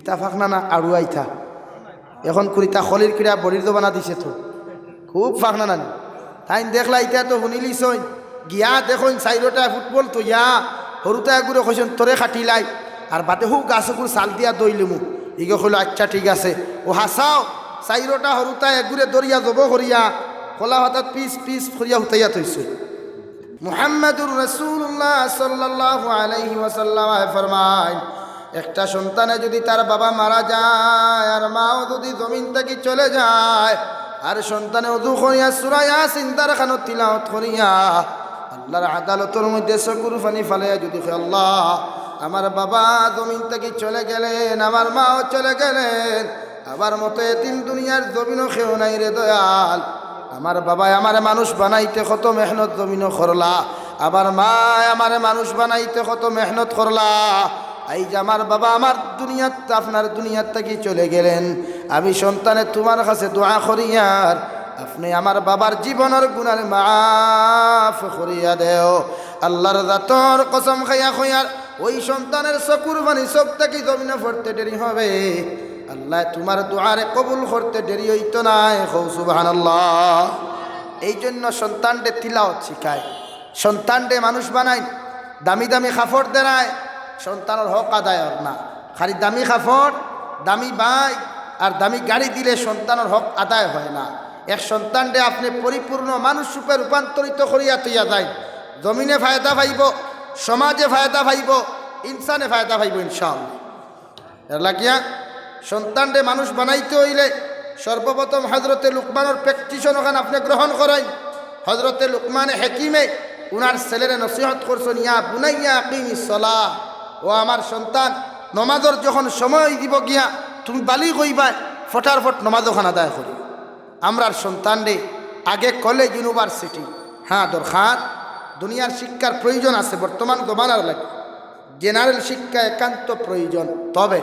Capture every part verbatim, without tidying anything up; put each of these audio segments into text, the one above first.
ইতা ফাকনা না আড়ুয়া ইতা? এখন কুড়িতা খলির কিড়া বড়ির জবানা দিছে তো। খুব ফাকনা নানি? তাইন দেখলা ইতা তো হুনিলিছইন। গিয়া দেখইন চাইরোটা ফুটবল থইয়া, হুরুতা এগুরে কইছইন, "তোরে কাটিলাই, আর বাদে হউ গাছ অগুর ছাল দিয়া দইলিমু।" ইগে কইলো, "আচ্ছা ঠিক আছে।" অউ হাছাউ, চাইরোটা হুরুতা এগুরে ধরিয়া জবো করিয়া, কলা পাতাত পিস পিস করিয়া হুতাইয়া থইছইন। মুহাম্মাদুর রাসূলুল্লাহ সাল্লাল্লাহু আলাইহি ওয়াসাল্লাম ফরমাইন, একটা সন্তানে যদি তার বাবা মারা যায় আর মাও যদি জমিন থাকি চলে যায়, আর সন্তানে অজু করিয়া সূরা ইয়াসিন তার কানো তিলাওয়াত করিয়া আল্লাহর আদালতর মধ্যে চকুর পানি ফালাইয়া যদি কয়, "আল্লাহ, আমার বাবা জমিন থাকি চলে গেলেন, আমার মাও চলে গেলেন, আমার মতো এতিম দুনিয়ার জমিনো কেউ নাই রে দয়াল। আমার বাবায় আমারে মানুষ বানাইতে কত মেহনত জমিনো করলা, আমার মায় আমারে মানুষ বানাইতে কত মেহনত করলা। আইজ আমার বাবা আমার দুনিয়াত, আপনার দুনিয়াত থাকি চলে গেলেন। আমি সন্তানে তুমার কাছে দোয়া করিয়ার, আপনে আমার বাবার জীবনর গুনার মাফ করিয়া দেও।" আল্লাহর জাতর কসম খাইয়া কইয়ার, ওই সন্তানের চকুর পানি চোখ থাকি জমিনো পড়তে দেরি হবে, আল্লায় তুমার দোয়ারে কবুল করতে দেরি অইতো নায়। কও সুবহানাল্লাহ। এই জন্য সন্তানরে তিলাওয়াত শিখায়, সন্তানরে মানুষ বানাইন, দামি দামি কাপড় দেরায়, সন্তানর হক আদায় অর না। খালি দামি কাপড়, দামি বাইক আর দামি গাড়ি দিলে সন্তানর হক আদায় হয় না। এক সন্তানরে আপনে পরিপূর্ণ মানুষ রূপে রূপান্তরিত করিয়া থইয়া যাইন, জমিনে ফায়দা পাইবো, সমাজে ফায়দা পাইবো, ইনসানে ফায়দা পাইবো ইনশাআল্লাহ। এর লাগিয়া সন্তানরে মানুষ বানাইতে অইলে সর্বপ্রথম হজরতে লুকমানর practice অখান আপনে গ্রহণ করইন। হজরতে লুকমানে হাকিমে উনার ছেলেরে নসিহত করছইন, "ইয়া বুনাইয়া আকিমিস সালাহ, ও আমার সন্তান, নমাজর যখন সময় অইযিবো গিয়া, তুমি বালিগ অইবায়, ফটারফট নমাজ অখান আদায় করিও।" আমরার সন্তানরে আগে কলেজ, university, হ্যাঁ, দরকার, দুনিয়ার শিক্ষার প্রয়োজন আছে বর্তমান জমানার লাগি। General শিক্ষা একান্ত প্রয়োজন, তবে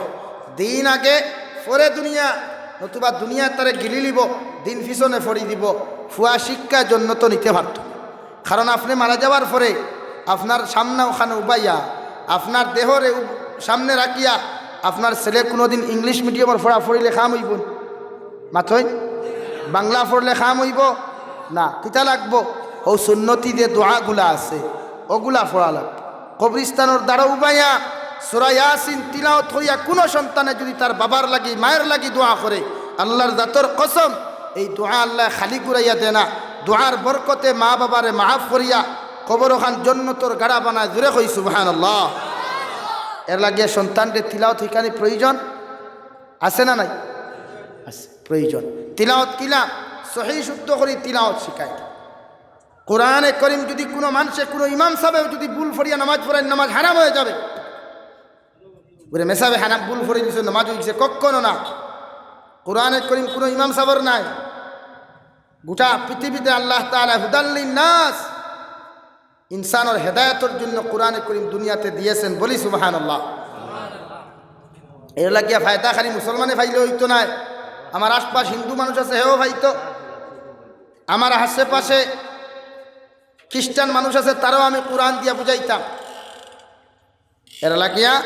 দিন আগে, পরে দুনিয়া, নতুবা দুনিয়া তারে গিলি লিবো, দিন পিছনে পড়ি দিবো। ফুয়া শিক্ষা জন্নত নিতে পারতো না। কারণ আপনে মারা যাওয়ার পরে আপনার সামনা অখানো উবাইয়া, আপনার দেহরে উ-, সামনে রাখিয়া আপনার ছেলে কুনুদিন English medium-অর পড়া পড়িলে কাম অইবো নি? মাতইন, বাংলা পড়লে কাম অইবো না, কিতা লাগবো? অউ সুন্নতি যে দোয়াগুলা আছে, অগুলা পড়া লাগবো। কবরিস্তানর দারো উবাইয়া সূরা ইয়াসিন তিলাওয়াত করিয়া কুনু সন্তানে যুদি তার বাবার লাগি, মায়ের লাগি দোয়া করে, আল্লাহর জাতর কসম, এই দোয়া আল্লায় খালি ঘুরাইয়া দেয় না। দোয়ার বরকতে মা বাবারে মাফ করিয়া কবর অখান জন্নতর গাড়া বানায়। জুরে কই সুবহানাল্লাহ। এর লাগিয়া সন্তানরে তিলাওয়াত হিকানি প্রয়োজন। আছে না নাই? আছে, প্রয়োজন। তিলাওয়াত কিলা? সহি শুদ্ধ করি তিলাওয়াত শিখায়। কোরআনে করিম যুদি কুনু মানষে, কুনু ইমাম সাহেব যুদি ভুল পড়িয়া নামাজ পড়েন, নামাজ হারাম অইয়া যাবে। বলে, "মেসাবে হারাম ভুল পড়ি দিছে, নামাজ অইগেছে", কখনো না। কোরআনে করিম কুনু ইমাম সাহেবর নাই। গোটা পৃথিবীতে আল্লাহ তাআলা হুদাল লিন্নাস, ইনসানর হেদায়েতর জন্য কোরআনে করিম দুনিয়াতে দিয়েছেন। বলি সুবহানাল্লাহ। এর লাগিয়া ফায়দা খালি মুসলমানে পাইলে অইতো নায়, আমার আশপাশ হিন্দু মানুষ আছে, হেও পাইতো, আমার আশেপাশে খ্রিস্টান মানুষ আছে, তারাও আমি কোরআন দিয়া বুঝাইতাম। এর লাগিয়া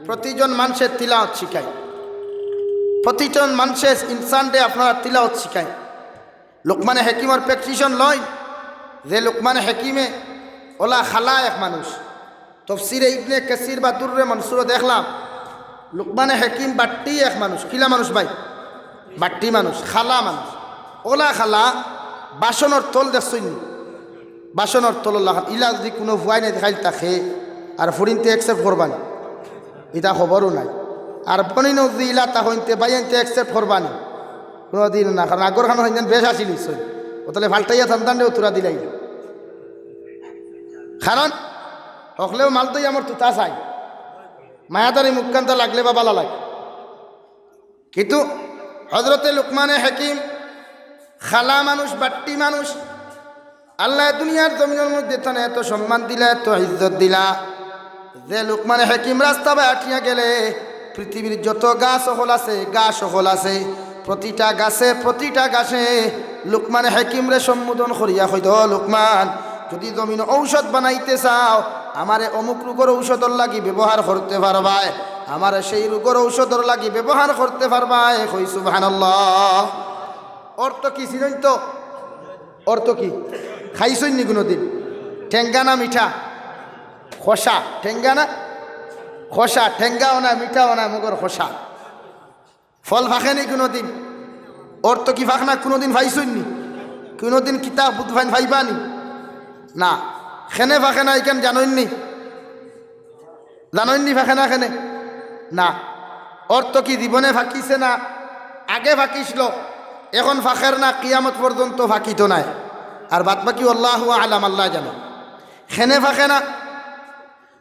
প্রতিজন মানষে তিলাওয়াত শিখায়, প্রতিজন মানষে ইনসানরে আপনারা তিলাওয়াত শিখায়। লুকমানে হাকিমর practice লইন, যে লুকমানে হাকিমে অলা খালা এক মানুষ। তফসিরে ইবনে কাসির বা দুররে মনসুরো দেখলাম, লুকমানে হাকিম বাট্টি এক মানুষ। কিলা মানুষ ভাই? বাট্টি মানুষ, খালা মানুষ। অলা খালা, বাসনর তল দেখছইন নি? বাসনর তলর লাখান। ইলা যুদি কুনু ফুয়াইনে দেখাইল থাকে, আর ফুড়িন্তে accept করবা নি? ইতা খবরও নাই। আর বইনও যুদি ইলা তা হইন্তে, ভাইয়াইন্তে accept করবা নি? কুনুদিন না, কারণ আগর খানো হইন্তে বেশ আছিল নিশ্চয়। ও তাহলে ফাল্টাইয়া থান্তানরে অতুরা দিলাই। কারণ হকলেও মাল তো আমার তুতা চাই। মায়াদারি মুখখানতা লাগলে বা বালা লাগে। কিন্তু হজরতে লুকমানে হাকিম খালা মানুষ, বাট্টি মানুষ, আল্লায় দুনিয়ার জমিনর মধ্যে তানে এত সম্মান দিলা, এত ইজ্জত দিলা, যে লুকমানে হাকিম রাস্তা বায় আটিয়া গেলে পৃথিবীর যত গাছ অকল আছে, গাছ অকল আছে, প্রতিটা গাছে, প্রতিটা গাছে লুকমানে হাকিমরে সম্বোধন করিয়া কইতো, "ও লুকমান, যুদি জমিন ঔষধ বানাইতে চাও, আমারে অমুক রোগর ঔষধর লাগি ব্যবহার করতে পারবায়।" আমারে সেই রোগর ঔষধর লাগি ব্যবহার করতে পারবায়। কই সুবহানাল্লাহ। অর্থ কি চিনইন তো? অর্থ কি? খাইছইন নি কুনুদিন? টেঙ্গা না মিঠা? খোসা। টেঙ্গা না? খোসা। টেঙ্গাও না, মিঠাও না, মগর খোসা। ফল ফাকে নি কুনুদিন? অর্থ কি ফাকনা কুনুদিন পাইছইন নি? কুনুদিন কিতা বুঝ ফাইন পাইবা নি? না। কেনে ফাকে না ইখান জানইন নি? জানইন নি ফাকে না কেনে? না। অর্থ কি জীবনে ফাকিছে না? আগে ফাকিছিল, এখন ফাকের না, কিয়ামত পর্যন্ত ফাকিতো নায়। আর বাদ বাকি আল্লাহু আলাম, আল্লায় জানইন। কেনে ফাকে না?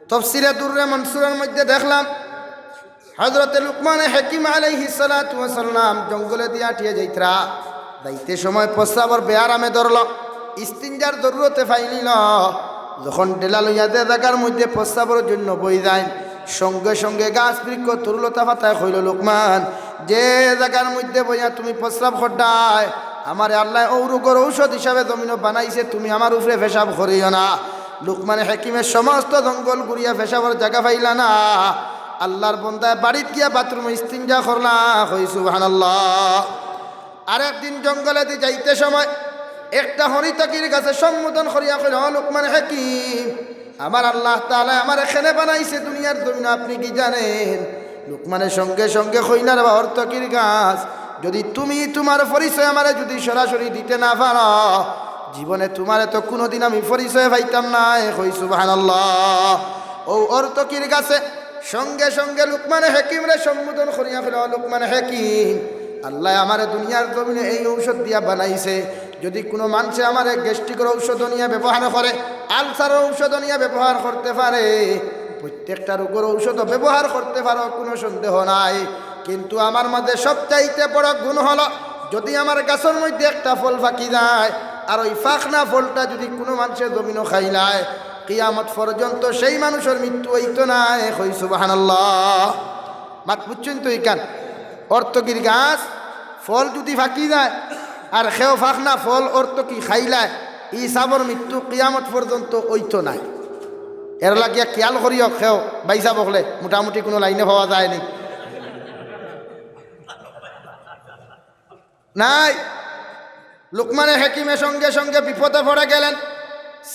তফসিরে দুররে মনসুরর মধ্যে দেখলাম, হযরতে লুকমানে হাকিম আলাইহিস সালাতু ওয়াস সালাম জঙ্গলেদি আটিয়া যাইতরা, যাইতে সময় প্রস্রাবর বেয়ারামে ধরল, ইস্তিনজার জরুরতে ফাইলিল। যখন ডেলা লইয়া যে জাগার মধ্যে প্রস্রাবর জন্য বই যায়, সঙ্গে সঙ্গে গাছ বৃক্ষ তরুলতা পাতায় কইল, "লুকমান, যে জাগার মধ্যে বইয়া তুমি প্রস্রাব কররায়, আমারে আল্লায় অউ রোগর ঔষধ হিসাবে জমিনো বানাইছে, তুমি আমার উপরে পেশাব করিও না।" লুকমানে হাকিমে সমস্ত জঙ্গল ঘুরিয়া পেশাবর জাগা পাইলা না। আল্লাহর বন্দায় বাড়িত গিয়া বাথরুমে ইস্তিনজা করলা। কই সুবহানাল্লাহ। আরেকদিন জঙ্গলেদি যাইতে সময় একটা হরিতকির গাছে সম্বোধন করিয়া কইল, "ও লুকমান হাকিম, আমার আল্লাহ তাআলায় আমারে কেনে বানাইছে দুনিয়ার জমিনো, আপনি কি জানেন?" লুকমানে সঙ্গে সঙ্গে কইলা, "রে বা হরিতকির গাছ, যদি তুমি তুমার পরিচয় আমারে যদি সরাসরি দিতে না পারো, জীবনে তুমারে তো কুনুদিন আমি পরিচয় পাইতাম নায়।" কই সুবহানাল্লাহ। অউ হরিতকির গাছে সঙ্গে সঙ্গে লুকমানে হাকিমরে সম্বোধন করিয়া কইল, "ও লুকমান হাকিম, আল্লায় আমারে দুনিয়ার জমিনো এই ঔষধ দিয়া বানাইছে। যদি কুনু মানষে আমারে গ্যাস্ট্রিকর ঔষধ নিয়া ব্যবহার করে, আলসারর ঔষধ নিয়া ব্যবহার করতে পারে, প্রত্যেকটা রোগর ঔষধ ব্যবহার করতে পারো, কুনু সন্দেহ নাই। কিন্তু আমার মাঝে সবচাইতে বড় গুণ হলো, যদি আমার গাছর মধ্যে একটা ফল ফাকি যায়, আর ওই ফাকনা ফলটা যদি কুনু মানষে জমিনো খাইলায়, কিয়ামত পর্যন্ত সেই মানুষর মৃত্যু অইতো নায়।" কই সুবহানাল্লাহ। মাত বুঝছইন তো ইখান? হরিতকির গাছ ফল যদি ফাকি যায়, আর কেউ ফাকনা ফল হরিতকি খাইলায়, ই হিসাবর মৃত্যু কিয়ামত পর্যন্ত অইতো নায়। এর লাগিয়া খিয়াল করিও কেউ, ভাইসাব অকলে, মোটামুটি কুনু লাইনে পাওয়া যায়নি। নাই। লুকমানে হাকিমে সঙ্গে সঙ্গে বিপদে পড়ে গেলেন।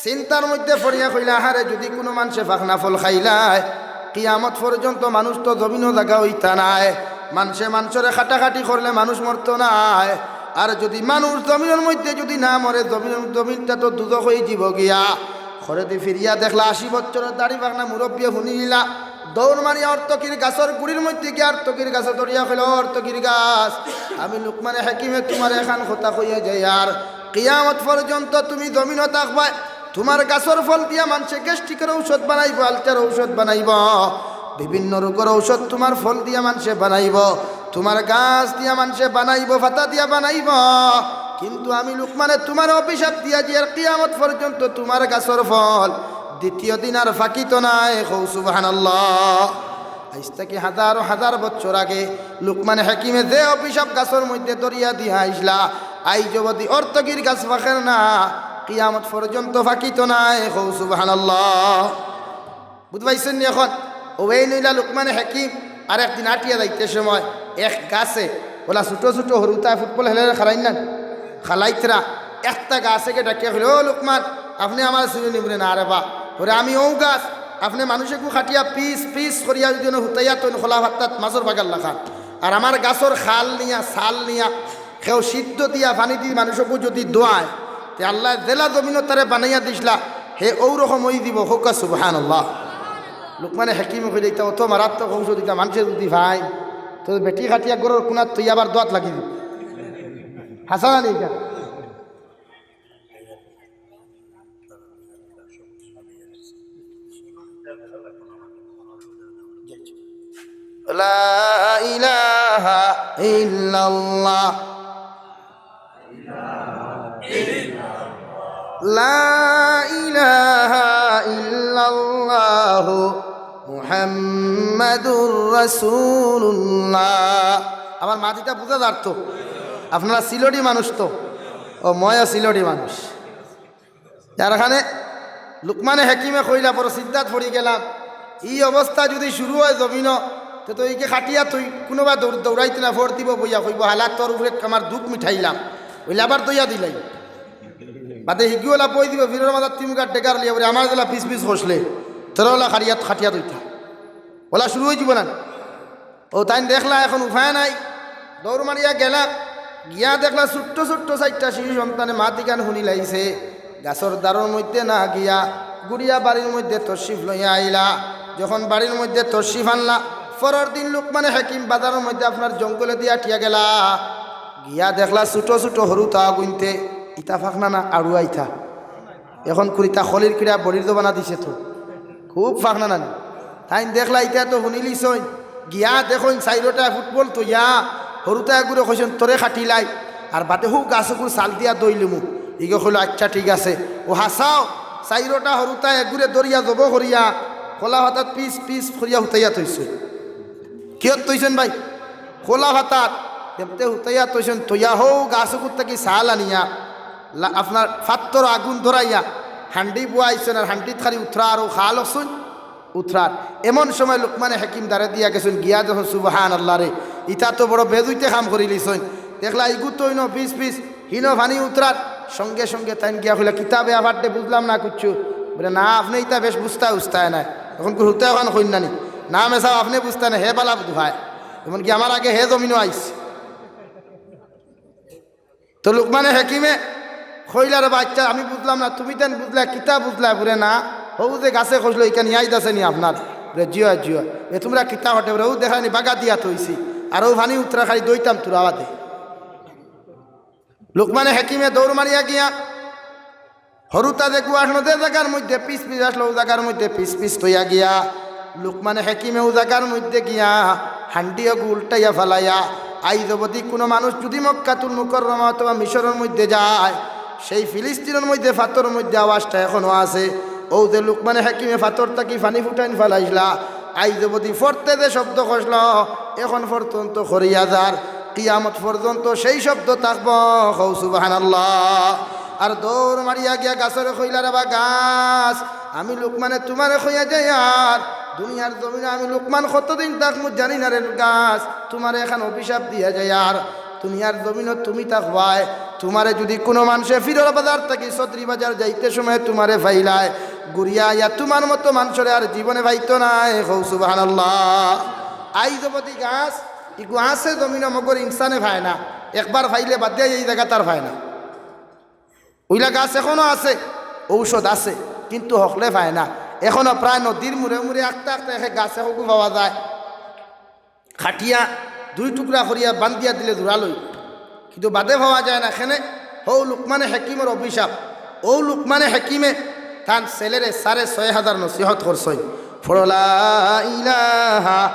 চিন্তার মধ্যে পড়িয়া কইলা, "আহারে, যদি কুনু মানষে ফাকনা ফল খাইলায়, কিয়ামত পর্যন্ত মানুষ তো জমিনো জাগা অইতা নায়। মানষে মানষরে কাটাকাটি করলে মানুষ মরতো নায়। আর যদি মানুষ জমিনর মধ্যে যদি না মরে, জমিন, জমিনটা তো দুজখ অইযিবো গিয়া।" ঘরেদি ফিরিয়া দেখলা, আশি বছরর দাড়ি পাকনা মুরব্বিয়ে হুনিলিলা, দৌড় মারিয়া হরিতকির গাছর গুড়ির মধ্যে গিয়া হরিতকির গাছে ধরিয়া কইল, "ও হরিতকির গাছ, আমি লুকমানে হাকিমে তুমারে এখান কথা কইয়া যাইয়ার, কিয়ামত পর্যন্ত তুমি জমিনো থাকবায়, তুমার গাছর ফল দিয়া মানষে গ্যাস্ট্রিকর ঔষধ বানাইবো, আলসারর ঔষধ বানাইবো, বিভিন্ন রোগর ঔষধ তুমার ফল দিয়া মানষে বানাইবো, তুমার গাছ দিয়া মানষে বানাইবো, পাতা দিয়া বানাইবো, কিন্তু আমি লুকমানে তুমারে অভিশাপ দিয়া যাইয়ার, কিয়ামত পর্যন্ত তুমার গাছর ফল দ্বিতীয় দিন আর ফাকিতো নায়।" কও সুবহানাল্লাহ। আইজ থাকি হাজার হাজার বছর আগে লুকমানে হাকিমে যে অভিশাপ গাছর মধ্যে ধরিয়া দিয়া আইছলা, আইজ অবধি হরিতকির গাছ ফাকের না, কিয়ামত পর্যন্ত ফাকিতো নায়। কও সুবহানাল্লাহ। বুঝ পাইছইন নি অখন? অউ এইন অইলা লুকমানে হাকিম। আর একদিন আটিয়া যাইতে সময় এক গাছে, অলা ছোট ছোট হুরুতায় ফুটবল খেলের, খেলাইন না, খেলাইতরা, একটা গাছে গিয়া ডাকিয়া কইল, "ও লুকমান, আপনে আমারে চিনইন নি?" বুলে, "না রে বা।" বুলে, "আমি অউ গাছ, আপনে মানুষেগু কাটিয়া পিস পিস করিয়া যদি অনো হুতাইয়া থইন খোলা পাত্তাত মাছর বাগার লাখান, আর আমার গাছর খাল নিয়া, ছাল নিয়া, কেউ সিদ্ধ দিয়া পানিদি মানুষেগু যদি ধোয়ায়, তে আল্লায় যেলা জমিনো তারে বানাইয়া দিছলা, হে অউ রকম অইযিবো।" কউক্কা সুবহানাল্লাহ। লুকমানে হাকিমে কইলা, "ইতা অত মারাত্মক ঔষধ, ইতা মানষে যদি পায়, তে বেটি কাটিয়া ঘরর কুনাত থইয়া আবার দোয়াত লাগি দিবো।" হাছা না নি ইটা? লা ইলাহা ইল্লাল্লাহ। লা ইলাহা ইল্লাল্লাহু মুহাম্মাদুর রাসূলুল্লাহ। আমার মাতিটা বুঝা যার তো? আপনারা সিলটি মানুষ তো? ও, ময়ও সিলটি মানুষ। যার কারণে লুকমানে হাকিমে কইলা, বড় চিন্তাত পড়ি গেলাম, ই অবস্থা যদি শুরু অয় জমিনো, তে তো ইগে খাটিয়া থুই, কুনুবা দৌড়-, দৌড়াইতে না, ফর দিবো বইয়া, কইবো, "হালা, তোর উপরে আমার দুখ মিটাইলাম।" অইলে আবার দইয়া দিলাই। বাদে হিগিওলা বই দিবো, ফিরর মাথাত তিমুকার ডেগার লিয়া, বলে, "আমার যেলা পিস পিস খসলে, তোরা ওলা খাটিয়া, খাটিয়া থুইতা।" ওলা শুরু অইযিবো না? অউ তাইন দেখলা, এখন উপায় নাই, দৌড় মারিয়া গেলা, গিয়া দেখলা ছোট্ট ছোট্ট চাইরটা শিশু সন্তানে মাত ইখান হুনিলাইছে। গাছর ডালর মধ্যে না গিয়া ঘুরিয়া বাড়ির মধ্যে তশরিফ লইয়া আইলা। যখন বাড়ির মধ্যে তশরিফ আনলা, পরর দিন লুকমানে হাকিম বাজারর মধ্যে আপনার জঙ্গলেদি আটিয়া গেলা, গিয়া দেখলা ছোট ছোট হুরুতা অগুইন্তে, ইতা ফাকনা না আড়ুয়া ইতা? এখন কুড়িতা খলির কিড়া বড়ির জবানা দিছে তো, খুব ফাকনা নানি। তাইন দেখলা, ইতা তো হুনিলিছইন, গিয়া দেখইন চাইরোটা ফুটবল থইয়া হুরুতা এগুরে কইছইন, "তোরে খাটিলাই।" আর বাদে হউ গাছ অগুর ছাল দিয়া দইলিমু। ইগে কইলো, "আচ্ছা, ঠিক আছে।" অউ হাছাউ, চাইরোটা হুরুতা এগুরে ধরিয়া জবো করিয়া, খোলা পাতাত পিস পিস করিয়া হুতাইয়া থইছে। কিয়ত থইছইন ভাই? খোলা পাতাত। এমতে হুতাইয়া থইছইন, থইয়া হউ গাছ অগুর থাকি ছাল আনিয়া, লা-, আপনার ফাত্তর আগুন ধরাইয়া, হান্ডি বুয়াইছইন আর হান্ডিত খালি উতরা আর অউ খাল অকছইন। উতরার। এমন সময় লুকমানে হাকিম দারে দিয়া গেছইন, গিয়া দেখইন, "সুবহানাল্লাহ রে, ইতা তো বড় বেজুইতে কাম করিলিছইন।" দেখলা, ইগু তো ইনো পিস পিস, হিনো পানি উতরার। সঙ্গে সঙ্গে তাইন গিয়া কইলা, "কিতা বে আবার দে, বুঝলাম না কিচ্ছু।" বলে, "না, আপনে ইতা বেশ বুঝতা উঝতায় নায়।" এখন কই হুরুতা অখান কইন না নি? "না মেসাব, আপনে বুঝতা না, হে বালা বুঝায়। এমনকি আমার আগে হে জমিনো আইছে।" তো লুকমানে হাকিমে কইলা, "রে বা, আচ্ছা, আমি বুঝলাম না, তুমি তাইন বুঝলা, কিতা বুঝলা?" বুলে, "না, হউ যে গাছে খসলো, ইখান ইয়াদ আছে নি আপনার?" বুলে, "জিও, জিও।" "এ, তুমরা কিতা ঘটে?" বুলে, "অউ দেখানি বাগা দিয়া থইছি, আর অউ পানি উতরা খালি দইতাম তুরা বাদে।" লুকমানে হাকিমে দৌড় মারিয়া গিয়া হুরুতা যেগু আছলো যে জাগার মধ্যে পিস পিস আছলো, অউ জাগার মধ্যে পিস পিস থইয়া গিয়া লুকমানে হাকিমে অউ জাগার মধ্যে গিয়া হান্ডি অগু উল্টাইয়া ফালাইয়া, আইজ অবধি কুনু মানুষ যুদি মক্কাতুল মুকাররমা অথবা মিশরর মধ্যে যায়, সেই ফিলিস্তিনর মধ্যে ফাত্তরর মধ্যে আওয়াজটা এখনো আছে। অউ যে লুকমানে হাকিমে ফাত্তর থাকি পানি ফুটাইন ফালাইছলা, আইজ অবধি ফরতে যে শব্দ খসলো, এখন পর্যন্ত খরিয়া যার, কিয়ামত পর্যন্ত সেই শব্দ থাকবো। কও সুবহানাল্লাহ। আর দৌড় মারিয়া গিয়া গাছরে কইলা, "রে বা গাছ, আমি লুকমানে তুমারে কইয়া যাইয়ার, দুনিয়ার জমিনো আমি লুকমান কতদিন থাকমু জানি না রে গাছ, তুমারে এখান অভিশাপ দিয়া যাইয়ার, দুনিয়ার জমিনো তুমি থাকবায়, তুমারে যুদি কুনু মানষে ফিরর বাজার থাকি চৌধুরী বাজার যাইতে সময় তুমারে পাইলায়, ঘুরিয়া আইয়া তুমার মতো মানষরে আর জীবনে পাইতো নায়।" কও সুবহানাল্লাহ। আইজ অবধি গাছ, ইগু আছে জমিনো, মগর ইনসানে পায় না, একবার পাইলে বাদ দিয়া এই জাগাত আর পায় না। অইলা গাছ এখনো আছে, ঔষধ আছে, কিন্তু হকলে পায় না। এখনো প্রায় নদীর মুড়ে মুড়ে আখতা আখতা এক এক গাছ এখনও পাওয়া যায়। কাটিয়া দুই টুকরা করিয়া বান্ধিয়া দিলে জোড়া লই, কিন্তু বাদে পাওয়া যায় না। কেনে? হউ লুকমানে হাকিমর অভিশাপ। অউ লুকমানে হাকিমে তান ছেলেরে সাড়ে ছয় হাজার নসিহত করছইন। পড়ো লা ইলাহা